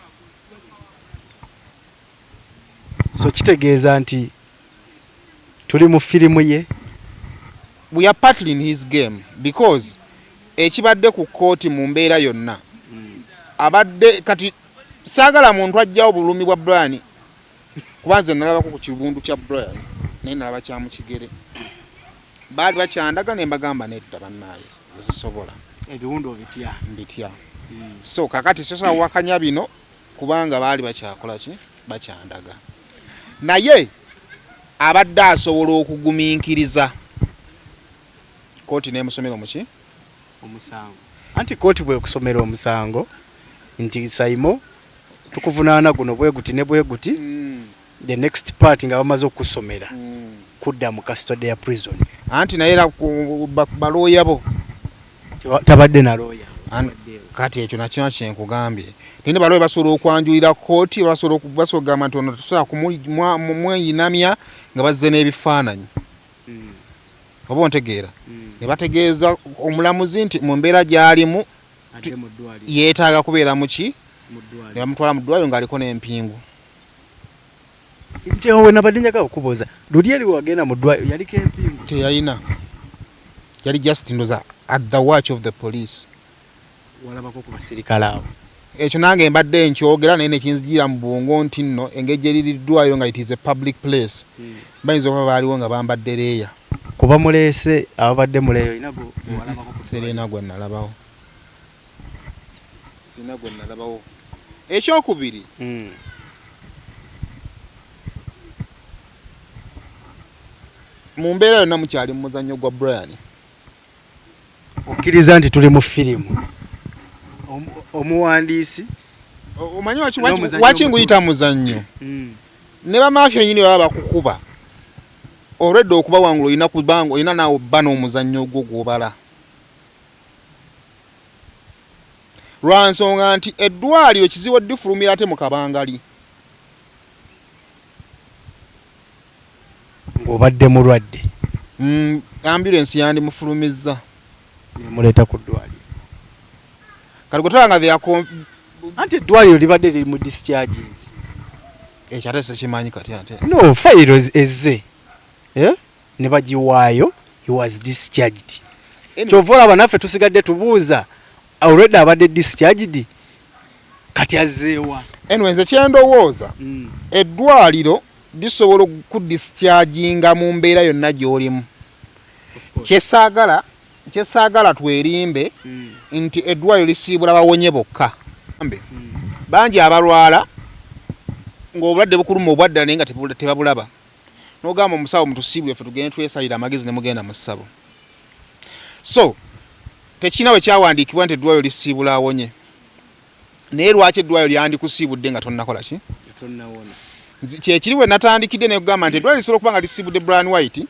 So kitegeeza nti tuli mu firimu ye? We are partly in his game because ekibadde ku kkooti mu mbeera yonna abadde kati saagala muntu ajjawo bulumi bwa Brian kuba nze nalabako ku kibundu kya Brian naye nalaba kya mu kigere baali bakyandaga ne mbagamba nedda bannaaye nze sisobola. Ebiwundu obitya? Mbitya. So kakati sosobola kuwakanya bino kubanga baali bakyakola ki bakyandaga naye abadde asobola okugumiikiriza kkooti n'emusomera omuki omusango. Anti kkooti bw'ekusomera omusango nti Saimo tukuvunaana guno bwe guti ne bwe guti, the next part nga bamaze okukusomera kudda mu custody ya prison. Anti naye era balooya bo tabadde na looya. Kati ekyo nakyo kyenkugambye nti balooya basobola okwanjulira kkooti, basobola okugamba nti ono tetusobola kumweyinamya nga bazze n'ebifaananyi. Oba ontegeera? Ne bategeeza omulamuzi nti mu mbeera gy'alimu yeetaaga kubeera mu ki, ne bamutwala mu ddwaliro ng'aliko n'empingu. Nti awo nabadde njagala okubuuza, luli eri wagenda mu ddwaliro yaliko empingu? Teyalina, yali just ndoza at the watch of the police. Walabako ku basirikale abo? Ekyo nange mbadde nkyogera naye nekinzijira mu bwongo nti nno engeri gye liri ddwaliro nga it is a public place, bayinza okuba baaliwo nga bambadde leeya. Kuba muleese ababadde muleeyo olina gwe walabako ku ddwaliro? Sirina gwe nalabawo. Sirina gwe nalabawo. Ekyokubiri, mu mbeera yonna mukyali mu muzannyo gwa Brian. Okkiriza nti tuli mu firimu? Omuwandiisi Omanyi waki nguyita muzannyo? Ne bamafia nyini baba bakukuba olwedde okubawangula olina kubanga olina naawe obba n'omuzannyo gwo gw'obala. Lwa nsonga nti eddwaliro kizibu oddifulumira ate mu kabangali. Ng'obadde mulwadde. Ambulensi yandimufulumizza. Nemuleeta ku ddwaliro. Kati gwe tolaba nga they are Anti eddwaliro libadde liri mu discharges. Ekyo ate sikimanyi kati ate. No, fayiro ezze, eh? Ne bagiwaayo, he was discharged. Kyova olaba naffe tusigadde tubuuza, already abadde discharged, kati azzeewa? Anyway, nze kyendowooza, eddwaliro lisobola okudischarginga mu mbeera yonna gy'olimu. Kyesaagala twerimbe nti eddwaliro lisiibula bawonye bokka. Bangi abalwala ng'obulwadde bukuluma obwaddala naye nga tebabulaba, n'ogamba omusawo, "Mutusiibule ffe tugende twesalira amagezi," ne mugenda mu ssabo. So tekirina we kyawandiikibwa nti eddwaliro lisiibula awonye. Naye lwaki eddwaliro lyandikusiibudde nga tonnakola ki? Kyekiri we natandikidde nekugamba nti eddwaliro lisobola okuba nga lisiibudde Brian White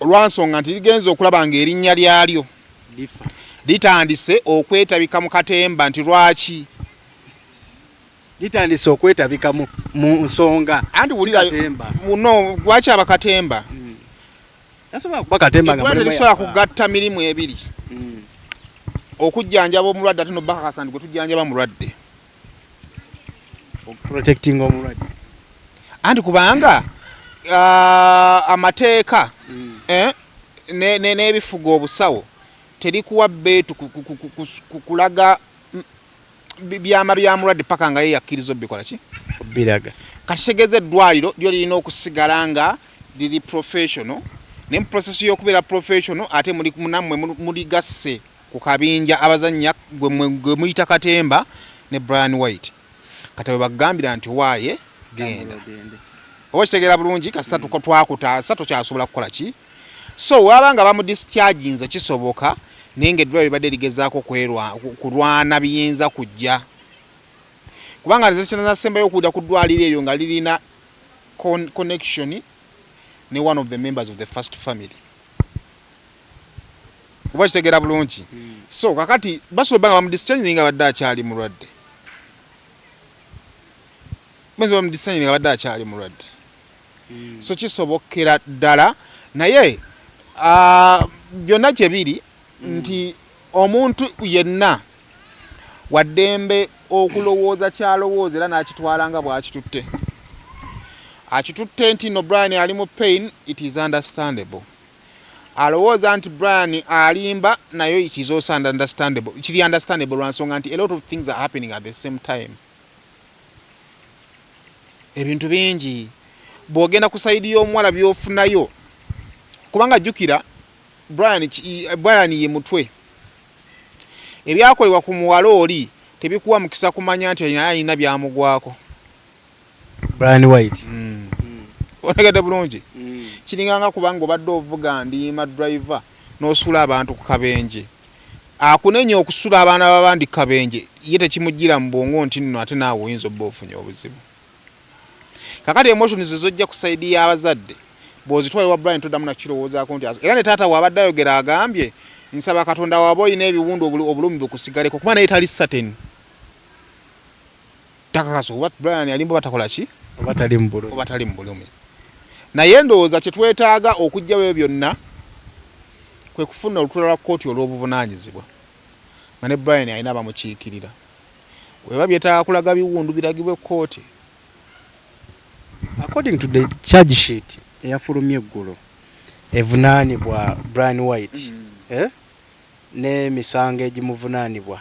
olwansonga nti ligenza okulaba nga erinnya lyalyo litandise okwetabika mu katemba, nti lwaki Litandise okwetabika mu nsonga. Anti wulira, no, lwaki abakatemba? Tasobola kuba katemba nga mulimu. Lisobola kugatta mirimu ebiri, okujjanjaba omulwadde ate nobakakasa nti gwe tujjanjaba mulwadde. Protecting omulwadde. Anti kubanga amateeka eh, n'ebifuga obusawo terikuwa beetu kulaga byama bya mulwadde paka nga ye yakkiriza obikola ki. Biraga. Kati kitegeeza eddwaliro lyo lirina okusigala nga liri professional, naye mu process y'okubeera professional ate muli nammwe muligasse ku kabinja abazannya gwe muyita katemba ne Brian White. Kati bwe bagambira nti waaye genda, oba kitegeera bulungi, kasita twakutaasa tokyasobola kukola ki. So waba nga bamudischarginze kisoboka, naye nga eddwaliro libadde ligezaako kulwana biyinza kujja, kubanga nze kyenasembayo okuwulira ku ddwaliro eryo nga lirina connection ne one of the members of the first family, oba kitegeera bulungi. So kakati basobola obba nga bamudischarge nga badde akyali mulwadde, bayinza bamudischarge nga badde akyali mulwadde. So kisobokera ddala, naye byonna kyebiri nti omuntu yenna waddembe okulowooza kyalowooza era n'akitwala nga bw'akitutte akitutte nti no, Brian ali mu pain, it is understandable. Alowooza nti Brian alimba, nayo it is also understandable. Kiri understandable lwa nsonga nti a lot of things are happening at the same time. Ebintu bingi bw'ogenda ku side y'omuwala byofunayo, kubanga jjukira Brian ye mutwe. Ebyakolebwa ku muwala oli tebikuwa mukisa kumanya nti naye alina byamugwako. Brian White. Otegedde bulungi? Kiringanga kubanga obadde ovuga ndiima, driver, n'osuula abantu ku kabenje. Akunenya okusula abaana b'abandi ku kabenje, ye tekimujjira mu bwongo nti nno ate naawe oyinza obba ofunye obuzibu. Kakati emotions zojja ku side y'abazadde bw'ozitwala ewa Brian, toddamu nakirowoozaako nti era ne taata waabadde ayogera agambye, "Nsaba Katonda waaba olina ebiwundu, obulumi bukusigaleko," kuba naye tali certain, takakasa oba Brian alimba batakola ki. Oba tali mu bulumi. Oba tali mu bulumi. Naye ndowooza kye twetaaga okuggyawo ebyo byonna kwe kufuna olutuula lwa kkooti olw'obuvunaanyizibwa nga ne Brian alina abamukiikirira. Weba byetaaga kulaga biwundu, biragibwe kkooti. According to the charge sheet eyafulumye eggulo evunaanibwa Brian White, eh? N'emisango egimuvunaanibwa,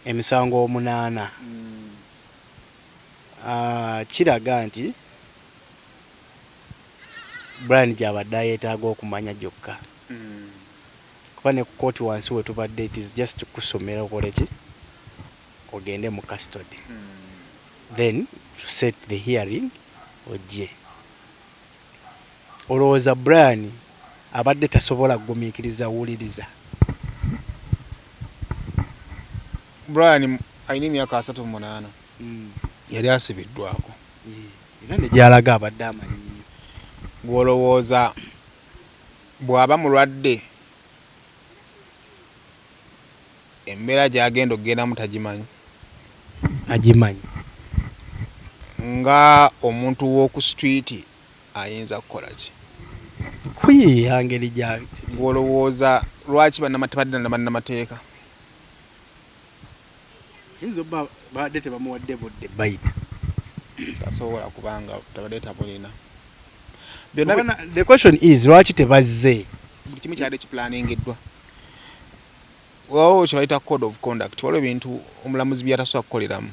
emisango 8, kiraga nti Brian gyabadde ayeetaaga okumanya gyokka, kuba ne ku kooti wansi we tubadde, it is just kusomera okole ki, ogende mu custody, then to set the hearing ojje. Olowooza Brian abadde tasobola kugumiikiriza wuliriza? Brian alina emyaka 38, yali asibiddwako. Era ne gyalaga abadde amanyi nnyo. Gw'olowooza bw'aba mulwadde, embeera gy'agenda okugendamu tagimanyi? Agimanyi. Nga omuntu w'oku street ayinza kukola ki? Kuyiiya ngeri gya. Gw'olowooza lwaki tebadde na bannamateeka? Ayinza obba babadde tebamuwadde budde bayita. Tasobola kubanga tabadde tabulina. Byonna the question is lwaki tebazze? Buli kimu kyadde kiplaningiddwa. Waliwo kye bayita code of conduct, waliwo ebintu omulamuzi by'atasobola kukoleramu.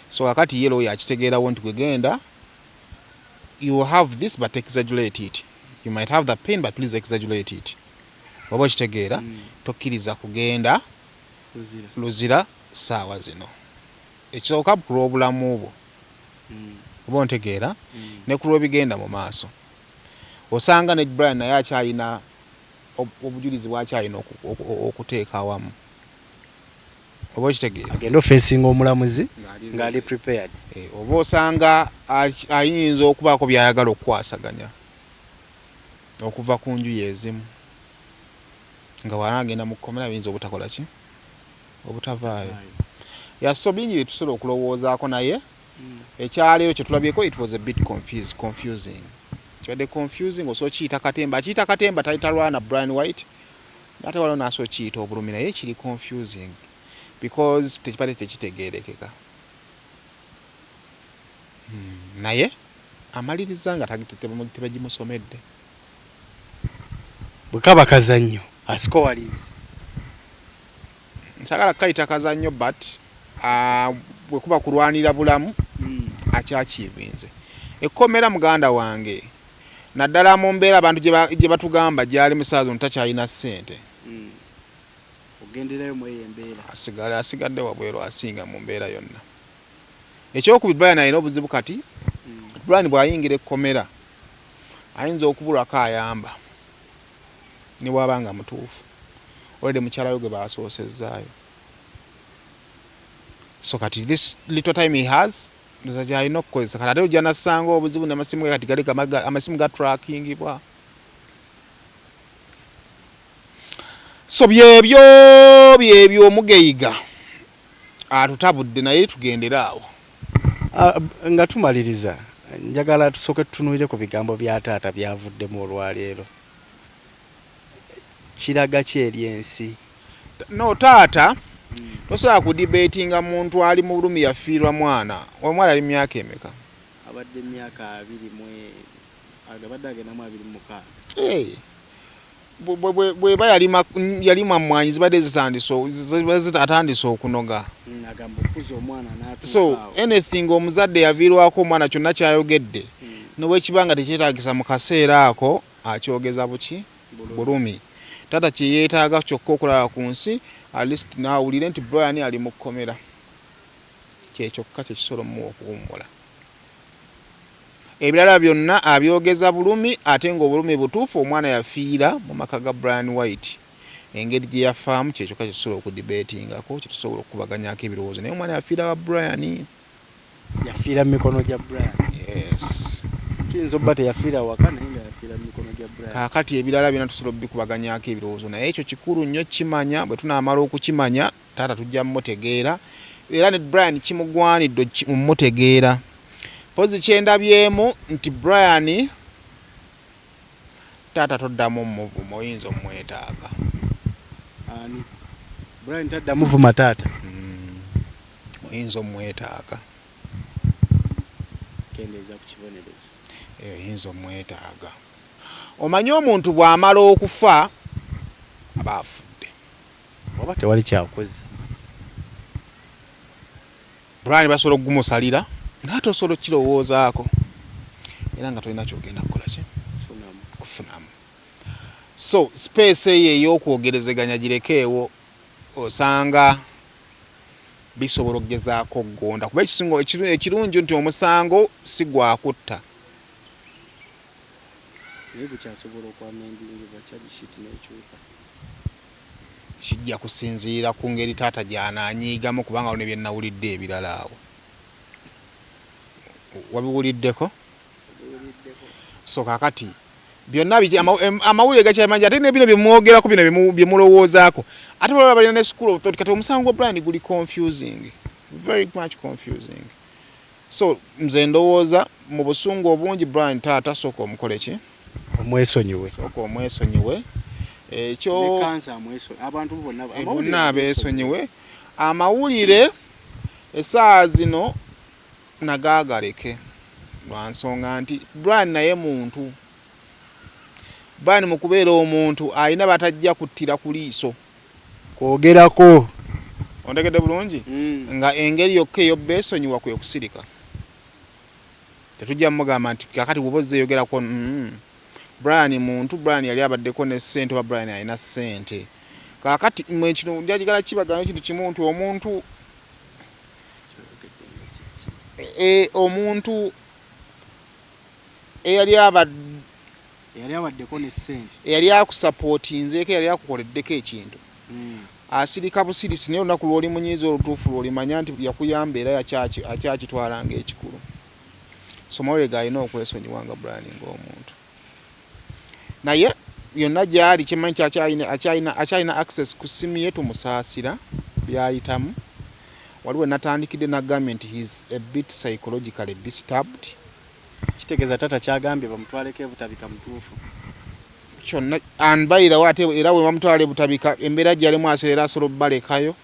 So kakati ye lawyer akitegeerawo nti gwegenda, you have this but exaggerate it. You might have the pain but please exaggerate it. Oba okitegeera, tokkiriza kugenda Luzira ssaawa zino. Ekisooka ku lw'obulamu bwo, oba ontegeera, ne ku lw'ebigenda mu maaso. Osanga ne Brian naye akyalina obujulizi bw'akyalina okuteeka awamu. Oba okitegeera? Agende ofeesinga omulamuzi ng'ali prepared. Oba osanga ayinza okubaako by'ayagala okukwasaganya okuva ku njuyi ezimu. Nga bw'anaagenda mu kkomera biyinza obutakola ki? Obutavaayo. Yeah, so bingi bye tusobola okulowoozaako naye ekyaleero kye tulabyeko it was a bit confusing. Kibadde confusing, osobola okiyita katemba, akiyita katemba talwana Brian White, ate waliwo n'asobola okiyita obulumi naye kiri confusing because tekibadde tekitegeerekeka. Naye amaliriza nga tebagimusomedde. Bwe kaba kazannyo asikowalize. Nsagala kukayita kazannyo but bwe kuba kulwanira bulamu akyakiivinze. Ekkomera muganda wange naddala mu mbeera abantu gye batugamba gy'ali mu ssaawa zino takyalina ssente. Ogenderayo mu eyo embeera. Asigale asigadde wabweru asinga mu mbeera yonna. Ekyokubiri Brian alina obuzibu kati. Brian bw'ayingira ekkomera ayinza okubulwako ayamba ne bw'aba nga mutuufu. Already mukyala we gwe baasoosezzaayo. So kati this little time he has ndowooza gy'alina okukozesa. Kati ate ojja n'assanga obuzibu n'amasimu ge kati gali amasimu gatrackingibwa. So byebyo byebyo omugeyiga atutabudde naye tugendere awo. Nga tumaliriza njagala tusooke tutunuulire ku bigambo bya taata by'avuddemu olwaleero. Kiraga ki eri ensi? No taata tosobola kudebatinga muntu ali mu bulumi yafiirwa mwana. Omwana ali mu myaka emeka? Abadde myaka abiri mu abadde agenda mu 26. Hey. Bweba yalima mmwanyi zibadde zitandise atandise okunoga. Agamba okukuza omwana n'atuuka. So anything omuzadde yaviirwako omwana kyonna kyayogedde ne bwe kiba nga tekyetaagisa mu kaseera ako akyogeza buki bulumi. Taata kye yeetaaga kyokka okulaba ku nsi at least n'awulire nti Brian ali mu kkomera. Kye kyokka kye kisobola omuwa okuwummula. Ebirala byonna abyogeza bulumi ate ng'obulumi butuufu omwana yafiira mu maka ga Brian White. Engeri gye yafaamu kye kyokka kye tusobola okudebatingako, kye tusobola okukubaganyaako ebirowoozo naye omwana yafiira wa Brian. Yafiira mu mikono gya Brian. Yes. Kiyinza obba teyafiira waka naye nga yafiira mu mikono gya Brian. Kaakati ebirala byonna tusobola okubikubaganyaako ebirowoozo naye ekyo kikulu nnyo kimanya bwe tunaamala okukimanya taata tujja mmutegeera era ne Brian kimugwanidde mmutegeera. Mpozzi kye ndabyemu nti Brian taata toddamu mmuvuma oyinza omwetaaga. Ani? Brian taddamu vuma taata. Oyinza omwetaaga. Kendeeza ku kibonerezo. Oyinza omwetaaga. Omanyi omuntu bw'amala okufa aba afudde. Oba tewali kyakozza. Brian basobola okugumusalira naye tosobola okukirowoozaako era nga tolina ky'ogenda kukola ki kufunamu. So space eyo ey'okwogerezeganya girekeewo osanga bisobola okugezaako okugonda kuba ekisinga ekirungi nti omusango si gwa kutta. Naye gukyasobola okwamendingibwa charge sheet n'ekyuka. Kijja kusinziira ku ngeri taata gy'anaanyiigamu kubanga waliwo ne bye nnawulidde ebirala awo. Wabiwuliddeko? So kaakati byonna biki amawulire gakyali mangi ate ne bino bye mwogerako bino bye mulowoozaako ate balala balina ne school of thought kati omusango gwa Brian guli confusing very much confusing. So nze ndowooza mu busungu obungi Brian taata sooka omukole ki? Omwesonyiwe. Sooka omwesonyiwe. Ekyo abantu bonna abeesonyiwe. Amawulire essaawa zino nagaagaleke lwa nsonga nti Brian naye muntu. Brian mu kubeera omuntu alina batajja kuttira ku liiso. Kwogerako. Ontegedde bulungi? Nga engeri yokka ey'obeesonyiwa kwe kusirika. Tetujja mugamba nti kakati bw'oba ozze yogerako. Brian muntu, Brian yali abaddeko ne ssente oba Brian alina ssente. Kaakati mmwe kino njagala kibagamba ekintu kimu nti omuntu omuntu eyali eyali abaddeko ne ssente, eyali akusapootinzeeko, eyali akukoleddeko ekintu, asirika busirisi, naye olunaku lw'olimunyiiza olutuufu lw'olimanya nti yakuyamba era akyakitwala ng'ekikulu. So mawulire g'alina okwesonyiwa nga Brian ng'omuntu, naye yonna gy'ali kyemmanyi nti akyalina access ku ssimu ye, tumusaasira by'ayitamu. Waliwo natandikidde nagambye nti he is a bit psychologically disturbed. Kitegeeza taata kyagambye bamutwaleko ebutabika mutuufu. Kyonna, and by the way, ate era bwe bamutwala ebutabika, embeera gyalimu aseera asobola obbalekayo.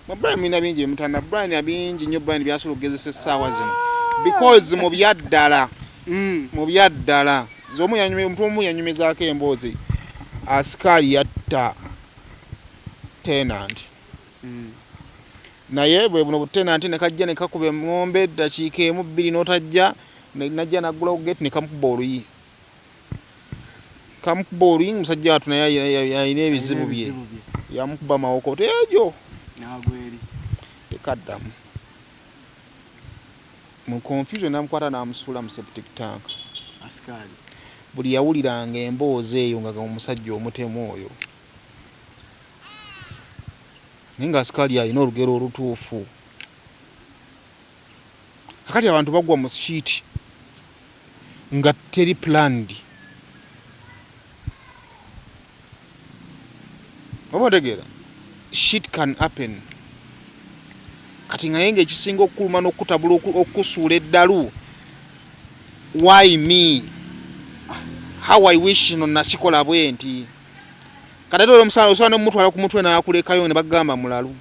Mwe Brian mulina bingi byemutanda. Brian bingi nnyo Brian byasobola okugezesa essaawa zino, because mu byaddala mu byaddala omuntu omu yanyumizaako emboozi, asikaali yatta tenant. Naye bwe buno butenant ne kajja ne kakuba eŋŋombe eddakiika emu bbiri n'otajja, najja n'aggulawo gate ne kamukuba oluyi, kamukuba oluyi. Musajja wattu naye alina ebizibu bye, yamukuba mawokota egyo tekaddamu. Mu confusion namukwata n'amusuula mu septic tank. Buli yawuliranga emboozi eyo nga omusajja omutemu oyo, naye nga asikaali alina olugero olutuufu. Kakati abantu bagwa mu shit nga teri planned, oba otegeera, shit can happen. Kati naye nga ekisinga okukuluma n'okukutabula, okukusuula eddalu, why me, how I wish no nakikola bwe nti. Kati ate omusala osobola nomutwala ku mutwe n'akulekayo ne bagamba mulalu.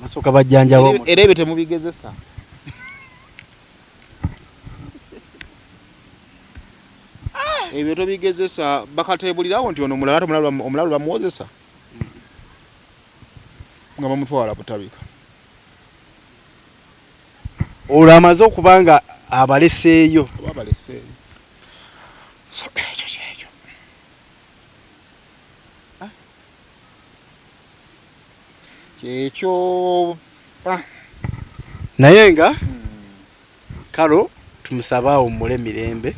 Basooka bajjanjaba. Era ebyo temubigezesa. Ebyo tobigezesa, bakatebulirawo nti ono mulala, ate omulalu bamuwozesa nga bamutwala butabika. Olwo amaze okuba nga abaleseeyo. Oba abaleseeyo. So ekyo kyekyo kyekyo. Naye nga kalo tumusabe awummule mirembe,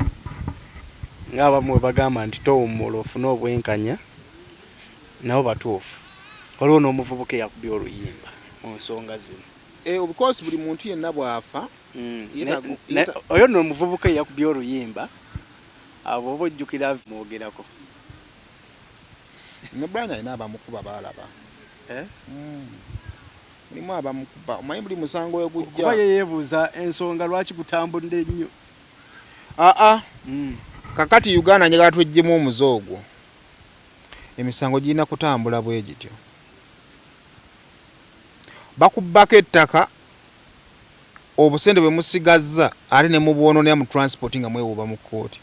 ng'abamu bwe bagamba nti towummula ofune obwenkanya, nabo batuufu. Waliwo n'omuvubuka eyakubye oluyimba mu nsonga zino. Of course, buli muntu yenna bw'afa Oyo nno omuvubuka eyakubye oluyimba, abo oba ojjukira mwogerako. Ne Brian alina abamukuba baalaba. Eh? Mulimu abamukuba, omanyi buli musango we gujja. Kuba ye yeebuuza ensonga lwaki gutambudde nnyo. Aa, kakati Uganda njagala tweggyemu omuze ogwo. Emisango girina kutambula bwe gityo. Bakubbako ettaka, obusente bwe musigazza ate ne mubwonoonera mu transport nga mwewuuba mu kkooti.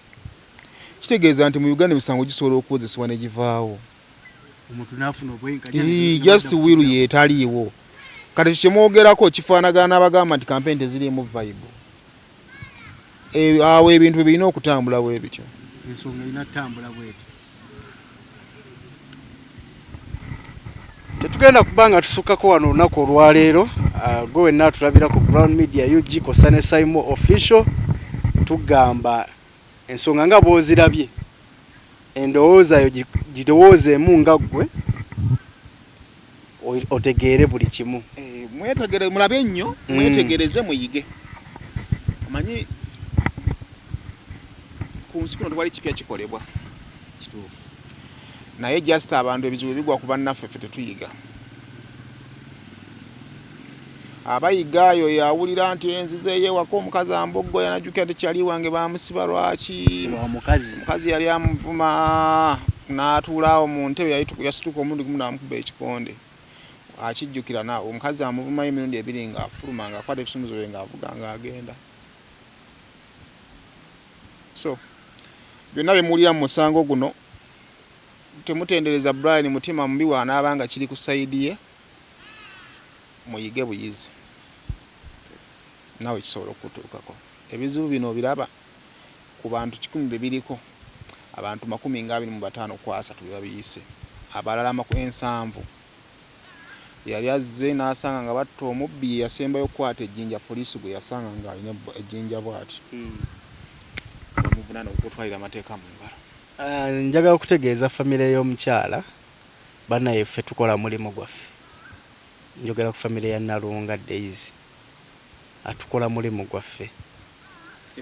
Kitegeeza nti mu Uganda emisango gisobola okuwozesebwa ne givaawo. Omuntu n'afuna obwenkanya. Just will yeetaliiwo. Kati ekyo kye mwogerako kifaanagana n'abagamba nti campaign teziriimu vibe. Awo ebintu bwe birina okutambula bwe bityo. Ensonga erina kutambula bwetyo. Tetugenda kuba nga tusukkako wano olunaku olwaleero. Gwe wenna atulabira ku Ground Media UG kw'ossa ne Saimo Official, tugamba ensonga nga bw'ozirabye, endowooza yo girowoozeemu nga ggwe otegeere buli kimu. Mwetegere, mulabe nnyo, mwetegereze, muyige. Omanyi ku nsi kuno tewali kipya kikolebwa, naye just abantu ebizibu bigwa ku bannaffe, ffe tetuyiga. Abayiga oyo yawulira nti enzize ewaka omukazi amboggoya, najjukira nti kyali wange bamusiba lwaki omukazi omukazi yali amuvuma. N'atuula awo mu ntebe yasituka omulundi gumu n'amukuba ekikonde. Akijjukira na omukazi amuvumayo emirundi ebiri ng'afuluma ng'akwata ebisumuluzo bye ng'avuga ng'agenda. So byonna bye muwulira mu musango guno temutendereza Brian mutima mubi bw'anaaba nga kiri ku sayidi ye muyige buyizi naawe kisobola okukutuukako. Ebizibu bino obiraba ku bantu kikumi be biriko abantu makumi nga abiri mu bataano ku asatu be babiyise abalala ensanvu yali azze n'asanga nga batta omubbi ye yasembayo okukwata ejjinja poliisi gwe yasanga ng'alina ejjinja bw'ati bamuvunaana okutwalira amateeka mu ngalo. Njagala okutegeeza famire y'omukyala bannaye ffe tukola mulimu gwaffe. Njogera ku famire ya Nalunga Daisy atukola mulimu gwaffe.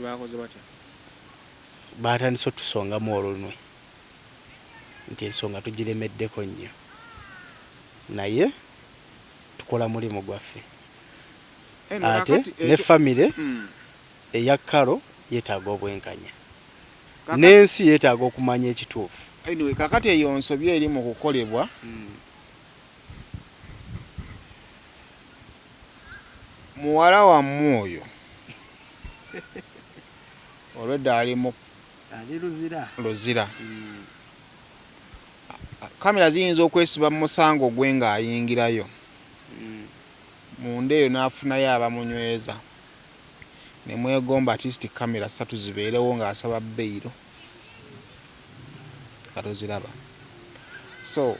Baakoze batya? Baatandise otusongamu olunwe nti ensonga tugiremeddeko nnyo naye tukola mulimu gwaffe ate ne famire eya Carol yetaaga obwenkanya n'ensi yetaaga okumanya ekituufu. Anyway, kakati eyo nsobi eri mu kukolebwa. Muwala wammwe oyo olwedda ali mu Ali Luzira. Luzira. Kamera ziyinza okwesiba mu musango gwe ng'ayingirayo. Munda eyo n'afunayo abamunyweza ne mwegomba at least kamera ssatu zibeerewo ng'asaba beyiro nga toziraba. So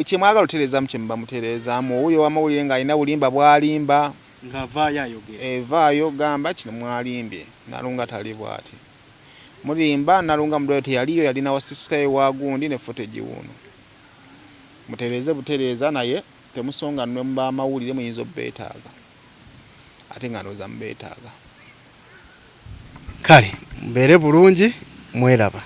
kye mwagala otereezaamu kye muba mutereezaamu. Owulira ow'amawulire ng'alina bulimba bw'alimba. Ng'avaayo ayogera. Vaayo gamba kino mwalimbye. Nalunga tali bw'ati. Mulimba Nalunga mu ddwaliro teyaliyo yali na wa sister we wa gundi ne footage wuuno. Mutereeze butereeza naye temusonga nwe mu b'amawulire muyinza obeetaaga. Ate nga ndowooza mubeetaaga. Kale mubeere bulungi mweraba.